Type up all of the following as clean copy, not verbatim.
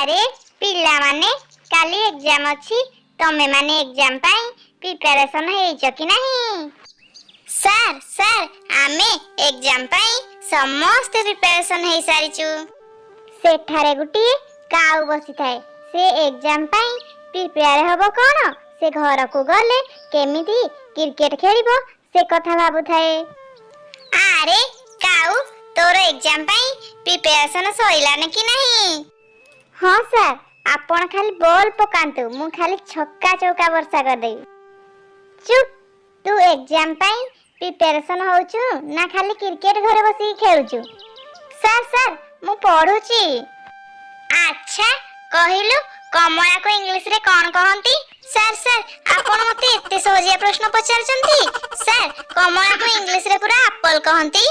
ଆରେ ପିଲାମାନେ, କାଲି ଏକ୍ଜାମ ଅଛି। ତମେ ମାନେ ଏକ୍ଜାମ ପାଇଁ ପ୍ରିପାରେସନ ହେଇଛ କି ନାହିଁ? ସାର୍, ସାର୍, ଆମେ ଏକ୍ଜାମ ପାଇଁ ସମସ୍ତେ ପ୍ରିପାରେସନ ହେଇସାରିଛୁ। ସେଠାରେ ଗୋଟିଏ କାଉ ବସିଥାଏ। ସେ ଏକ୍ଜାମ ପାଇଁ ପ୍ରିପେୟାର ହବ କଣ, ସେ ଘରକୁ ଗଲେ କେମିତି କ୍ରିକେଟ ଖେଳିବ, ସେ କଥା ଭାବୁଥାଏ। ଆରେ କାଉ, ତୋର ଏକ୍ଜାମ ପାଇଁ ପ୍ରିପାରେସନ ସରିଲାନି କି ନାହିଁ? ହଁ ସାର୍, ଆପଣ ଖାଲି ବଲ୍ ପକାନ୍ତୁ, ମୁଁ ଖାଲି ଛକା ଚୌକା ବର୍ଷା କରିଦେବି। ଚୁପ୍! ତୁ ଏକ୍ଜାମ ପାଇଁ ପ୍ରିପାରେସନ ହଉଛୁ ନା ଖାଲି କ୍ରିକେଟ ଘରେ ବସିକି ଖେଳୁଛୁ? ସାର୍, ସାର୍, ମୁଁ ପଢୁଛି। ଆଚ୍ଛା କହିଲୁ, କମଳାକୁ ଇଂଲିଶରେ କଣ କହନ୍ତି? ସାର୍, ସାର୍, ଆପଣ ମତେ ଏତେ ସହଜିଆ ପ୍ରଶ୍ନ ପଚାରୁଛନ୍ତି। ସାର୍, କମଳାକୁ ଇଂଲିଶରେ ପରା ଆପଲ କହନ୍ତି।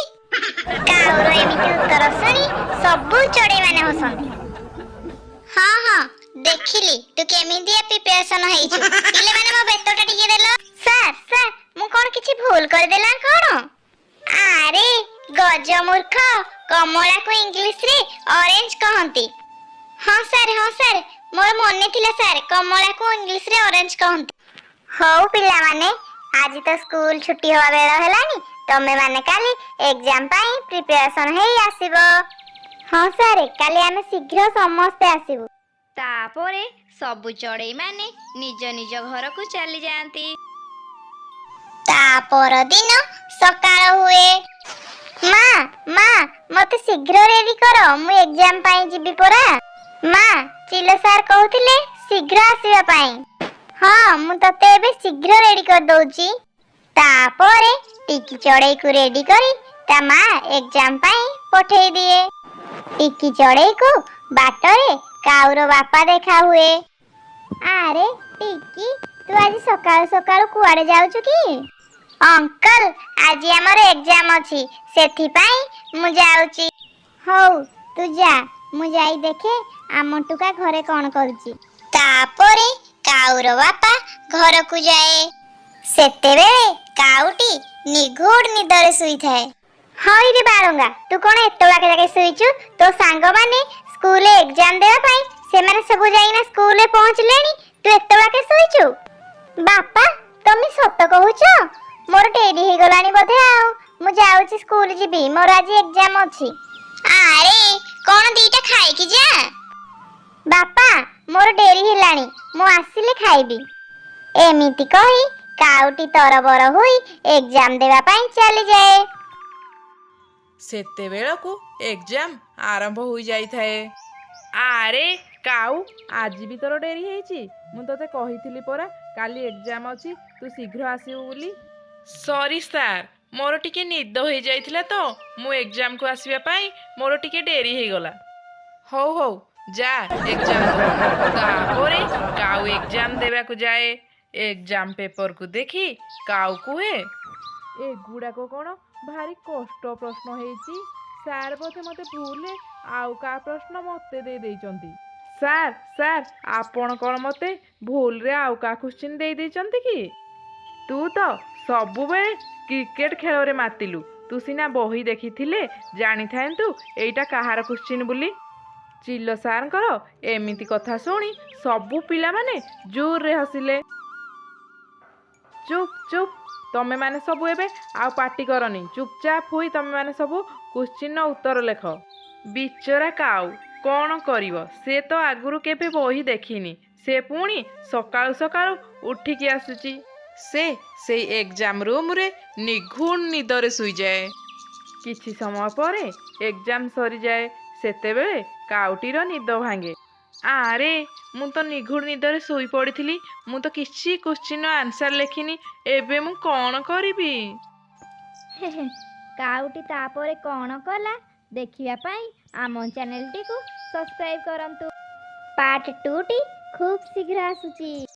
କାଉର ଏମିତି ଉତ୍ତର ଶୁଣି ସବୁ ଚଢ଼େଇ ମାନେ ହସନ୍ତି। ହଁ, ଦେଖିଲି ତୁ କେମିତିଆ ପ୍ରିପାରେସନ ହେଇଛୁ। ପିଲାମାନେ, ମୋ ବେତଟା ଟିକେ ଦେଲ। ସାର୍, ସାର୍, ମୁଁ କଣ କିଛି ଭୁଲ କରିଦେଲା କଣ? ଆରେ ଗଜ ମୂର୍ଖ, କମଳାକୁ ଇଂଲିଶରେ ଅରେଞ୍ଜ କହନ୍ତି। ହଁ ସାର୍, ହଁ ସାର୍, ମୋର ମନେ ଥିଲା ସାର୍, କମଳାକୁ ଇଂଲିଶରେ ଅରେଞ୍ଜ କହନ୍ତି। ହଉ ପିଲାମାନେ, ଆଜି ତ ସ୍କୁଲ ଛୁଟି ହବା ବେଳ ହେଲାଣି। ତମେ ମାନେ କାଲି ଏକ୍ଜାମ ପାଇଁ ପ୍ରିପାରେସନ ହେଇ ଆସିବ। ହଁ ସାର୍, କାଲି ଆମେ ଶୀଘ୍ର ସମସ୍ତେ ଆସିବୁ। ତାପରେ ସବୁ ଚଢ଼େଇମାନେ ନିଜ ନିଜ ଘରକୁ ଚାଲିଯାଆନ୍ତି। ତା ପରଦିନ ସକାଳ ହୁଏ। ମା, ମା, ମତେ ଶୀଘ୍ର ରେଡି କର, ମୁଁ ଏକ୍ଜାମ ପାଇଁ ଯିବି ପରା। ମା, ଚିଲ ସାର୍ କହୁଥିଲେ ଶୀଘ୍ର ଆସିବା ପାଇଁ। ହଁ, ମୁଁ ତତେ ଏବେ ଶୀଘ୍ର ରେଡି କରିଦଉଛି। ତାପରେ ଟିକି ଚଢ଼େଇକୁ ରେଡି କରି ତା ମା ଏକ୍ଜାମ ପାଇଁ ପଠେଇ ଦିଏ। ଟିକି ଚଢ଼େଇକୁ ବାଟରେ କାଉର ବାପା ଦେଖା ହୁଏ। ଆରେ ଟିକି, ତୁ ଆଜି ସକାଳୁ ସକାଳୁ କୁଆଡ଼େ ଯାଉଛୁ କି? ଅଙ୍କଲ, ଆଜି ଆମର ଏକ୍ଜାମ ଅଛି, ସେଥିପାଇଁ ମୁଁ ଯାଉଛି। ହଉ, ତୁ ଯା, ମୁଁ ଯାଇ ଦେଖେ ଆମ ଟୁକା ଘରେ କଣ କରୁଛି। ତାପରେ କାଉର ବାପା ଘରକୁ ଯାଏ। ସେତେବେଳେ କାଉଟି ନିଘୋଡ଼ ନିଦରେ ଶୋଇଥାଏ। ହଇରେ ବାଳୁଙ୍ଗା, ତୁ କଣ ଏତେବେଳା ଯାକେ ଶୋଇଛୁ? ତୋ ସାଙ୍ଗମାନେ ସ୍କୁଲରେ ଏକ୍ଜାମ ଦେବା ପାଇଁ ସେମାନେ ସବୁ ଯାଇକିନା ସ୍କୁଲରେ ପହଞ୍ଚିଲେଣି, ତୁ ଏତେବେଳକେ ଶୋଇଛୁ? ବାପା, ତମେ ସତ କହୁଛ? ମୋର ଡେରି ହେଇଗଲାଣି ବୋଧେ। ଆଉ ମୁଁ ଯାଉଛି, ସ୍କୁଲ ଯିବି, ମୋର ଆଜି ଏକ୍ଜାମ ଅଛି। ଆରେ, କଣ ଦିଟା ଖାଇକି ଯା। ବାପା, ମୋର ଡେରି ହେଲାଣି, ମୁଁ ଆସିଲେ ଖାଇବି। ଏମିତି କହି କାଉଟି ତରବର ହୋଇ ଏକ୍ଜାମ ଦେବା ପାଇଁ ଚାଲିଯାଏ। ସେତେବେଳକୁ ଏକ୍ଜାମ ଆରମ୍ଭ ହୋଇଯାଇଥାଏ। ଆରେ କାଉ, ଆଜି ବି ତୋର ଡେରି ହେଇଛି? ମୁଁ ତୋତେ କହିଥିଲି ପରା କାଲି ଏକ୍ଜାମ ଅଛି, ତୁ ଶୀଘ୍ର ଆସିବୁ ବୋଲି। ସରି ସାର୍, ମୋର ଟିକେ ନିଦ ହେଇଯାଇଥିଲା ତ ମୁଁ ଏକ୍ଜାମକୁ ଆସିବା ପାଇଁ ମୋର ଟିକେ ଡେରି ହେଇଗଲା। ହଉ ହଉ, ଯା ଏକ୍ଜାମ। ତାପରେ କାଉ ଏକ୍ଜାମ ଦେବାକୁ ଯାଏ। ଏକ୍ଜାମ ପେପରକୁ ଦେଖି କାଉ କୁହେ, ଏଗୁଡ଼ାକ କ'ଣ ଭାରି କଷ୍ଟ ପ୍ରଶ୍ନ ହେଇଛି। ସାର୍ ବୋଧେ ମୋତେ ଭୁଲରେ ଆଉ କାହା ପ୍ରଶ୍ନ ମୋତେ ଦେଇ ଦେଇଛନ୍ତି। ସାର୍, ସାର୍, ଆପଣ କ'ଣ ମୋତେ ଭୁଲରେ ଆଉ କାହା କୋଶ୍ଚିନ୍ ଦେଇ ଦେଇଛନ୍ତି କି? ତୁ ତ ସବୁବେଳେ କ୍ରିକେଟ ଖେଳରେ ମାତିଲୁ। ତୁ ସିନା ବହି ଦେଖିଥିଲେ ଜାଣିଥାନ୍ତୁ ଏଇଟା କାହାର କୋଶ୍ଚିନ୍ ବୋଲି। ଚିଲ ସାର୍ଙ୍କର ଏମିତି କଥା ଶୁଣି ସବୁ ପିଲାମାନେ ଜୋରରେ ହସିଲେ। ଚୁପ୍ ଚୁପ୍, ତମେମାନେ ସବୁ ଏବେ ଆଉ ପାଟି କରନି। ଚୁପଚାପ ହୋଇ ତମେମାନେ ସବୁ କୋଶ୍ଚିନ୍ର ଉତ୍ତର ଲେଖ। ବିଚରା କାଉ କ'ଣ କରିବ? ସେ ତ ଆଗରୁ କେବେ ବହି ଦେଖିନି। ସେ ପୁଣି ସକାଳୁ ସକାଳୁ ଉଠିକି ଆସୁଛି। ସେ ସେଇ ଏକ୍ଜାମ ରୁମ୍ରେ ନିଘୁଣ ନିଦରେ ଶୋଇଯାଏ। କିଛି ସମୟ ପରେ ଏକ୍ଜାମ ସରିଯାଏ। ସେତେବେଳେ କାଉଟିର ନିଦ ଭାଙ୍ଗେ। ଆରେ, ମୁଁ ତ ନିଘୁଡ଼ ନିଦରେ ଶୋଇପଡ଼ିଥିଲି। ମୁଁ ତ କିଛି କୋଶ୍ଚିନ୍ର ଆନ୍ସର୍ ଲେଖିନି। ଏବେ ମୁଁ କ'ଣ କରିବି? କାଉଟି ତାପରେ କ'ଣ କଲା ଦେଖିବା ପାଇଁ ଆମ ଚ୍ୟାନେଲଟିକୁ ସବସ୍କ୍ରାଇବ୍ କରନ୍ତୁ। ପାର୍ଟ 2ଟି ଖୁବ୍ ଶୀଘ୍ର ଆସୁଛି।